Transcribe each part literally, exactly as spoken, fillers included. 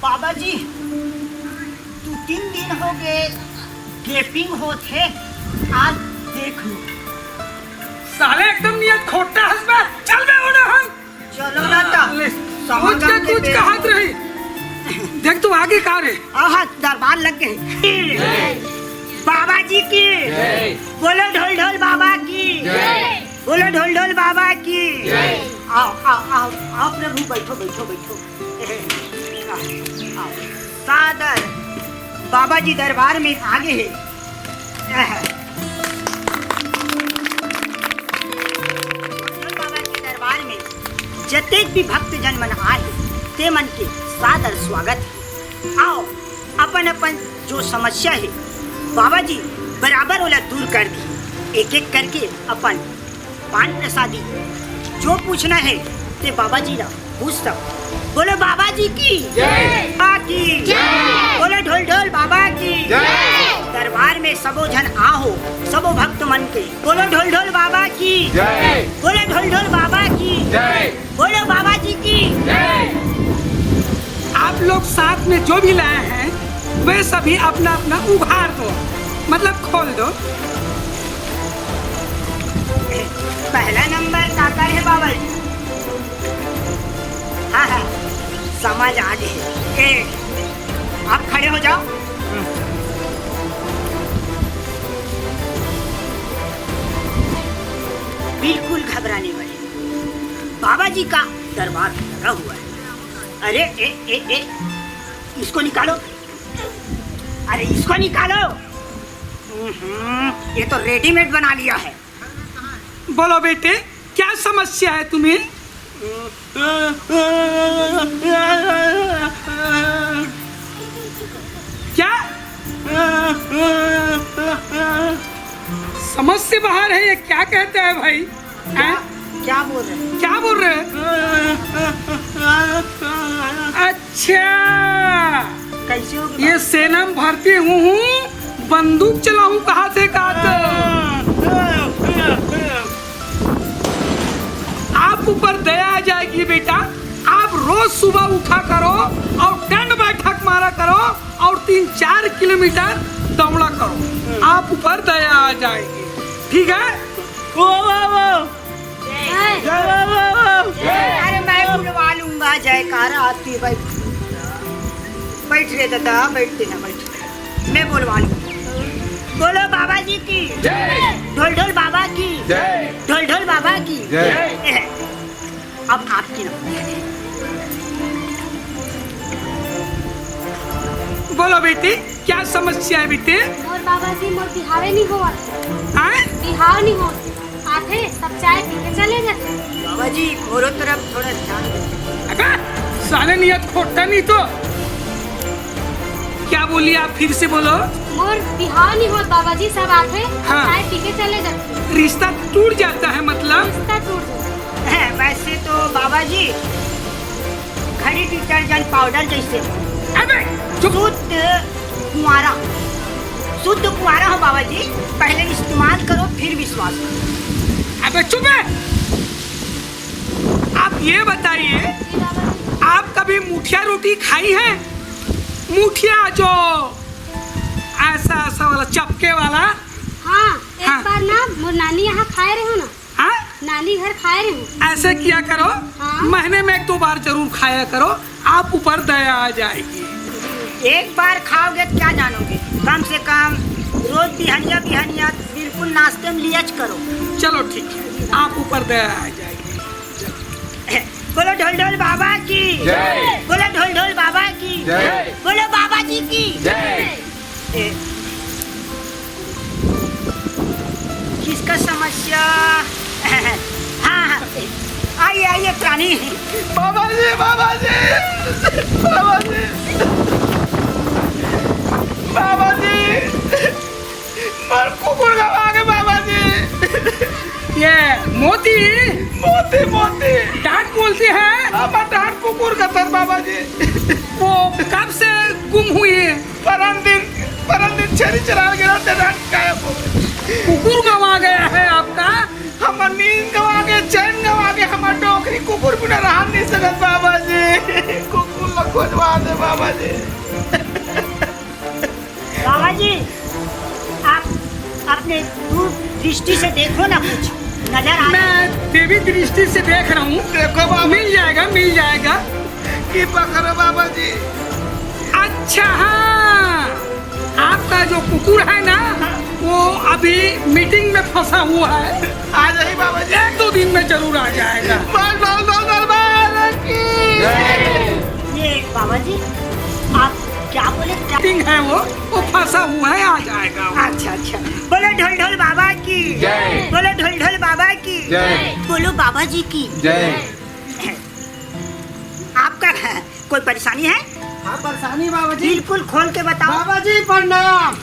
बाबा जी, दू तीन दिन हो गए, गैपिंग होत हे, आज देख लो। साले एकदम नियत खोटा हस बे। चल बे, उड़ा हम। चलो ना ता। ले, समझ कुछ के के कुछ बे। कहत रही। देख तू आगे का रे? आहा, दरबार लग गए। बाबा जी की। जय। बोलो ढोल ढोल बाबा की। जय। बोलो ढोल ढोल बाबा की। जय। आओ, आओ, आओ, आओ प्रभु, बैठो, बैठो, बैठो। आओ, आओ। सादर बाबा जी दरबार में आगे है। ढोल ढोल बाबा के दरबार में जतेक भी भक्तजन मन आए हे, ते मन के सादर स्वागत है। आओ, अपन अपन जो समस्या है, बाबा जी बराबर ओला दूर कर दी। एक एक करके अपन पान प्रसादी जो पूछना है, ते बाबा जी ला पूछ सकत। बोलो बाबा जी की। जय। बाबा की। जय। बोलो ढोल ढोल बाबा की। जय। दरबार में सबो झन आहो, सबो भक्त मन के। बोलो ढोल ढोल बाबा की। जय। बोलो ढोल ढोल बाबा की। जय। बोलो बाबा जी की। जय। आप लोग साथ में जो भी लाए हैं, वे सभी अपना अपना उघार दो, मतलब खोल दो। पहला नंबर काकर है बाबा जी? हाँ, हाँ, समझ आ गई। ए, आप खड़े हो जाओ। बिल्कुल घबराने वाली, बाबा जी का दरबार लगा हुआ है। अरे, ए, ए, ए, इसको निकालो। अरे, इसको निकालो। हम्म, ये तो रेडीमेड बना लिया है। बोलो बेटे, क्या समस्या है तुम्हें? क्या? समझ से बाहर है, ये क्या कहता है भाई? हैं? क्या बोल रहे हैं? क्या बोल रहे हैं? अच्छा, कैसे हो? ये सेना में भर्ती हूँ, बंदूक चलाऊं कहा थे, कहा तो आप ऊपर दया आ जाएगी बेटा। आप रोज सुबह उठा करो और दंड बैठक मारा करो और तीन चार किलोमीटर दौड़ा करो, आप ऊपर दया आ जाएगी। ठीक है? ओ, ओ, ओ। जय। जय बाबा। जय। अरे, मैं बुलवा लूंगा, जयकारा आती है भाई। बैठ रे दादा, बैठते ना, बैठ। मैं बुलवा लूंगा। बोलो बाबा जी की। जय। ढोल ढोल बाबा की। जय। ढोल ढोल बाबा की। जय। अब आपकी नौबत है। बोलो बेटी, क्या समस्या है बेटे? मोर बाबा जी, मोर बिहावे नहीं होवत। हाँ? बिहाव नहीं होवत। आथे, सब चाय पी के चले जाथे। बाबा जी, मोरो तरफ थोड़ा ध्यान दे। अबे, साले नियत खोटा नहीं तो। क्या बोली आप, फिर से बोलो। मोर बिहाव नहीं होत बाबा जी, सब आथे, हाँ। चाय पी के चले जाथे। रिश्ता टूट जाता है मतलब? रिश्ता टूट जाता है। वैसे तो बाबा जी, घड़ी डिटर्जेंट पाउडर जैसे हो। अबे, चुप। शुद्ध कुंवारा, शुद्ध कुंवारा हो बाबा जी, पहले इस्तेमाल करो फिर विश्वास करो। अबे चुप है। आप ये बताइए, आप कभी मुठिया रोटी खाई है? मुठिया जो ऐसा ऐसा वाला चपके वाला। हाँ, एक हाँ। बार ना मोर नानी यहाँ खाए रहे हो ना। हाँ? नानी घर खाए रहे हो। ऐसे किया करो, हाँ। महीने में एक दो बार जरूर खाया करो, आप ऊपर दया आ जाएगी। एक बार खाओगे तो क्या जानोगे, कम से कम रोज बिहनिया बिहनिया बिल्कुल नाश्ते में लिया करो। चलो ठीक है, आप ऊपर दया आ जाएगी। बोलो ढोल ढोल बाबा की जय। बोलो ढोल ढोल बाबा की जय। बोलो बाबा जी की जय। ए, किसका समस्या? हाँ, हाँ, आइए, आइए, प्राणी। बाबा जी, बाबा जी, बाबा जी, बाबा जी, मोर कुकुर गवा गे, बाबा जी। ये मोती? मोती, मोती। डांट बोलती है? हाँ, मैं डांट कुकुर का था, बाबा जी। वो कब से गुम हुई है? परन दिन, परन दिन छेरी चराल गे रहते, रात गायब हो गए। कुकुर गवा गया है आपका? हमर नींद गवा गए, चैन गवा गए, हमर डोकरी कुकुर बिना रहा नहीं सकत बाबा जी। कुकुर लोग खुलवा दे बाबा जी। बाबा जी, आप अपने दूर दृष्टि से देखो ना, कुछ नजर आ रहा है। मैं देवी दृष्टि से देख रहा हूँ। देखो बाबा। मिल जाएगा, मिल जाएगा। कृपा करो बाबा जी। अच्छा, हाँ, आपका जो कुकुर है ना, वो अभी मीटिंग में फंसा हुआ है। आ जाइए बाबा जी। एक दो दिन में जरूर आ जाएगा। बोल, बोल, बोल, बोल, बाबा की। ये बाबा जी, आप क्या बोले? क्या? मीटिंग है वो, वो फंसा हुआ है, आ जाएगा वो। अच्छा, अच्छा। बोलो ढोल ढोल बाबा की। जय। बोलो ढोल ढोल बाबा की। जय। बोलो बाबा जी की। जय। आपका कोई परेशानी है? हाँ, परेशानी बाबा जी। बिल्कुल खोल के बताओ। बाबा जी प्रणाम।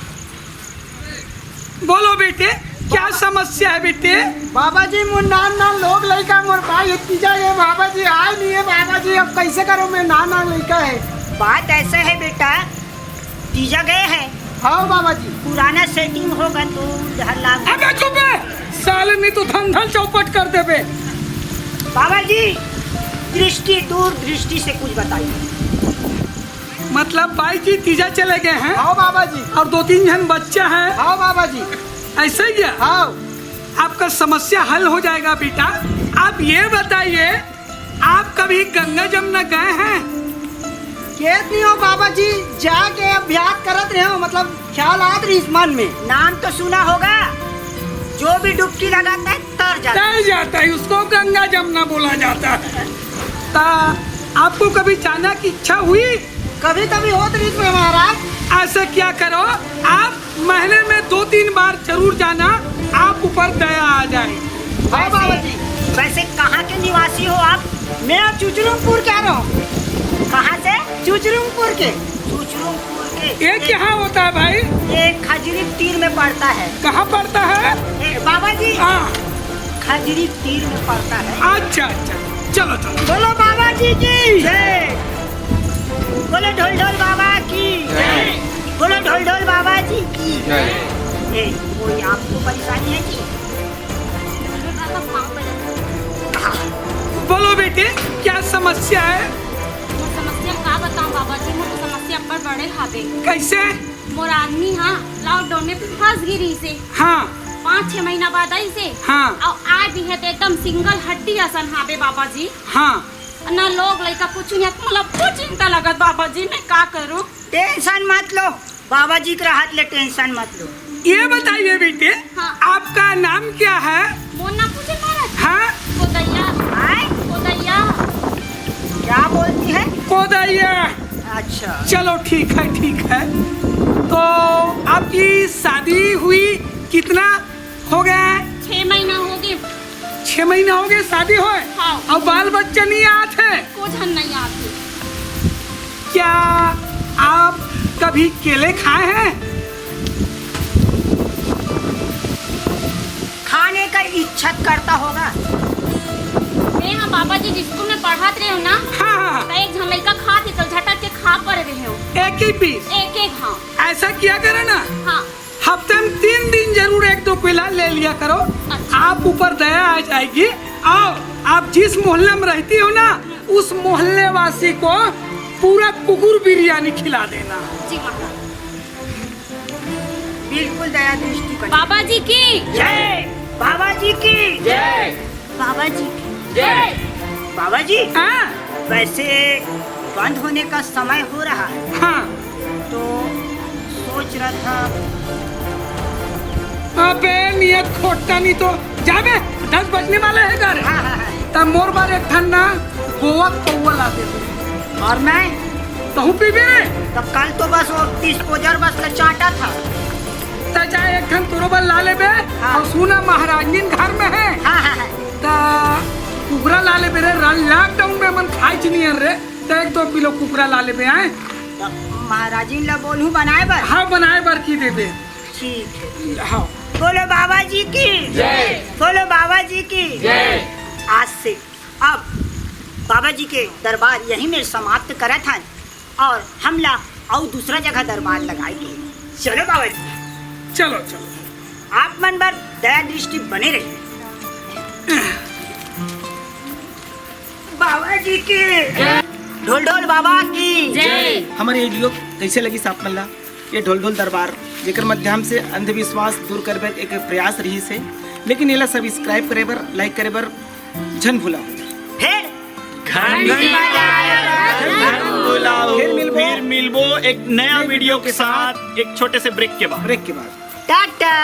बोलो बेटे, क्या समस्या है बेटे? बाबा जी, मोर नान नान लोग लइका, मोर भाई तीजा गए बाबा जी, आए नहीं है बाबा जी, अब कैसे करो? मैं नान नान लइका है। बात ऐसा है बेटा, तीजा गए है। हाँ बाबा जी। पुराना सेटिंग होगा तो उधार लाग। अबे चुप है, साले नहीं तो धन धन चौपट कर देबे। बाबा जी, दृष्टि, दूर दृष्टि से कुछ बताइए। मतलब भाई जी तीजा चले गए हैं? हाँ बाबा जी। और दो तीन जन बच्चा है? हाँ बाबा जी। ऐसे ही क्या? हाँ। आपका समस्या हल हो जाएगा बेटा। आप ये बताइए, आप कभी गंगा जमुना गए हैं? केत नहीं हो बाबा जी, जाके अभ्यास करत रहे हो, मतलब ख्याल आत रही इस मन में। नाम तो सुना होगा, जो भी डुबकी लगाता है तर जाता है। तर जाता है, उसको गंगा जमुना बोला जाता है। ता आपको कभी जाना की इच्छा हुई? कभी कभी होत रही है महाराज। ऐसा क्या करो, आप महीने में दो तीन बार जरूर जाना, आप ऊपर दया आ जाए। हाँ बाबा जी। वैसे कहाँ के निवासी हो आप? मैं चुचरुमपुर के रहा हूँ। कहाँ से? चुचरुमपुर के। चुचरुमपुर के। ये कहाँ होता है भाई? ये खजरी तीर में पड़ता है। कहाँ पड़ता है? ए, बाबा जी। हाँ। खजरी तीर में पड़ता है। अच्छा, अच्छा, चलो, चलो। बोलो बाबा जी की जय। बोलो ढोल ढोल बाबा की जय। बोलो ढोल ढोल बाबा जी की जय। ए, कोई आपको परेशानी है जी? बोलो बेटे, क्या समस्या है? मोर समस्या का बताऊं बाबा जी, मोर तो समस्या अब्बड़ बड़े हावे। कैसे? मोर आदमी हा लॉकडाउन में फंस गे रहिसे। हाँ। पाँच छह महीना बाद आइसे। हाँ। अउ आए भी है तो एकदम सिंगल हड्डी असन हावे बाबा जी। हाँ। ना लोग लइका कुछ नहीं, मोला बहुत चिंता लगत बाबा जी, मैं का करूं? टेंशन मत लो, बाबा जी के रहत ले टेंशन मत लो। ये बताइए बेटे, हाँ। आपका नाम क्या है? मोर नाम पूछे महाराज। हाँ। कोदैया। आय? कोदैया। क्या बोलती है? कोदैया। अच्छा। चलो ठीक है, ठीक है। तो आपकी शादी हुई कितना हो गया है? छह महीना हो गए। छह महीना हो गए शादी होए? हाँ। अब बाल बच्चा नहीं आत है? को झन नहीं आते। क्या आप कभी केले खाए हैं? खाने का इच्छा करता होगा। मैं हाँ बाबा जी स्कूल में पढ़ात रहे हो ना, हाँ, हाँ, हाँ। तो एक झन लड़का खात है तो झटक के खा पड़ रहे हो। एक ही पीस। एक एक, हाँ। ऐसा किया करो ना। हाँ। हफ्ते में तीन दिन जरूर एक दो केला ले लिया करो। अच्छा। आप ऊपर दया आ जाएगी। और आप जिस मोहल्ले में रहती हो ना, उस मोहल्ले वासी को पूरा कुकुर बिरयानी खिला देना। जी महाराज। बिल्कुल दया दृष्टि कर। बाबा जी की जय। बाबा जी की जय। बाबा जी की जय। बाबा जी, हाँ। वैसे बंद होने का समय हो रहा है। हाँ। तो सोच रहा था। अबे नियत खोटा नहीं तो जाबे, दस बजने वाला है घर। हाँ, हाँ, हाँ। तब मोर बर एक ठन ना गोवा कौवा ला दे। और मैं? तहूँ पीबे रे? तो कल तो बस वो डिस्पोजल बस का चाटा था। त जा एक ठन तोरो बर ला लेबे। हाँ। और सुना महाराजनीन घर में है। हाँ, हाँ, हाँ। त कुकरा ला लेबे रे, लॉकडाउन में मन खाइच नहीं है रे, त एक दो किलो कुकरा ला लेबे आए। तो महाराजिन ला बोलूं बनाए बर? हाँ, बनाए बर की देबे। ठीक है। हाँ। बोलो बाबा जी की जय। बोलो बाबा जी की जय। आज से अब बाबा जी के दरबार यहीं में समाप्त करत हन और हमला अउ दूसरा जगह दरबार लगाए के। चलो बाबा जी। चलो, चलो। आप मन बर दया दृष्टि बने रही। बाबा जी की। ढोल ढोल बाबा की जय। हमर ये वीडियो कैसे लगिस आप मन ला? ये ढोल ढोल दरबार, जेकर माध्यम से अंधविश्वास दूर करबे एक प्रयास रहिस हे, लेकिन एला सब्सक्राइब करे बर, लाइक करे बर झन भूला। फिर घंटी बजाए। फिर मिलबो। फिर मिलबो एक नया वीडियो के साथ एक छोटे से ब्रेक के बाद। ब्रेक के बाद। टाटा।